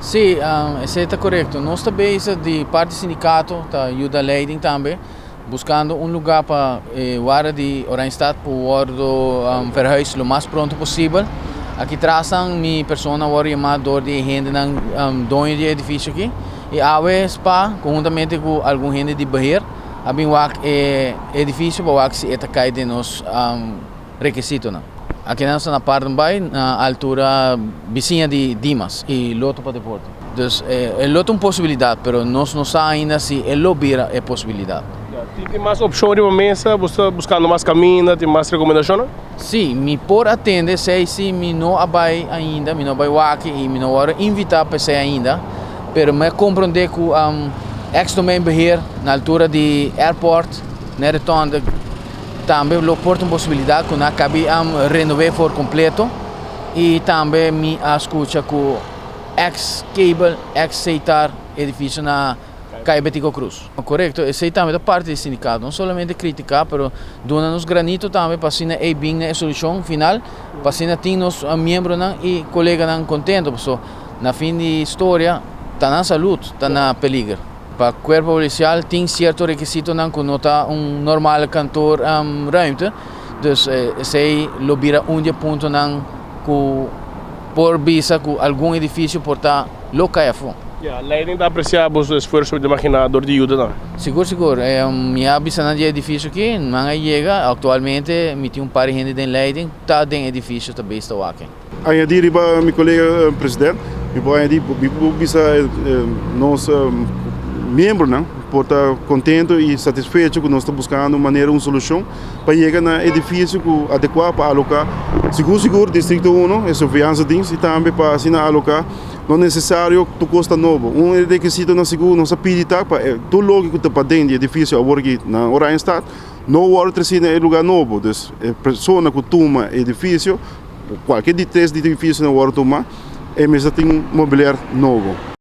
Si, esey ta corecto. Nos ta bezig di parti sindicato, ta yuda leiding tambe, buscando un lugar pa warda di Oranjestad por wordo verhuis lo mas pronto posibel. Aki tras mi persona a wordo yama door di hendenan doño di edificio aki. Y awe SPA, conhuntamente cu algun hende di beheer, a bin wak e edificio pa wak si e ta cay den nos requisitonan. Aki nan ta na Paardenbaai, na altura bisiña di Dimas y Lotto pa Deporte. Dus e lo ta un posibilidad, pero nos no sa ainda si e lo bira e posibilidad. Tin mas opcion riba mesa? Bo ta buscando mas caminda, tin mas recomendacion? Si, mi por atende esey si mi no a bay ainda, mi no a bay wak y mi no a wordo invita pa esey ainda, pero mi a comprende cu ex-domeinbeheer na altura di airport, na rotonde, tambe lo por ta un posibilidad cu nan a cabi renove for completo y tambe mi a scucha cu ex-cable, ex-Setar edificio na Caya Betico Croes. Corecto, esey tambe ta parti di sindicato, no solamente critica, pero duna nos granito tambe pa asina ey bin na e solucion final, pa asina tin nos miembronan y coleganan contento, pasobra na fin di historia ta nan salud ta na peliger. Pa cuerpo policial tin cierto requisitonan cu no ta un normal kantoor ruimte, dus esey lo bira un di e puntonan cu por bisa cu algun edificio por ta lo cay afo. Ya, leiding ta aprecia boso esfuerso di imagina door di yuda nan. Sigur, sigur. Mi a bisa nan di e edificio aki, nan a yega. Actualmente mi tin un par di hende den leiding ta den edificio ta bezig ta wak. Añadi riba mi colega president, mi por añadi, mi por bisa nos miembronan por ta contento y satisfecho cu nos ta buscando un manera, un solucion pa yega na edificio cu adecua pa aloca sigur sigur Districto Uno, e surveillance dienst y tambe pa asina aloca no necesario tur cos ta nobo. Un requisito na sigur nos a pidi ta pa tur loke cu ta paden di edificio awor aki na Oranjestad no worde treci na e lugar nobo. Dus e persona cu tuma edificio, cualkier di tres di edificio nan worde tuma, e mester tin mobilier nobo.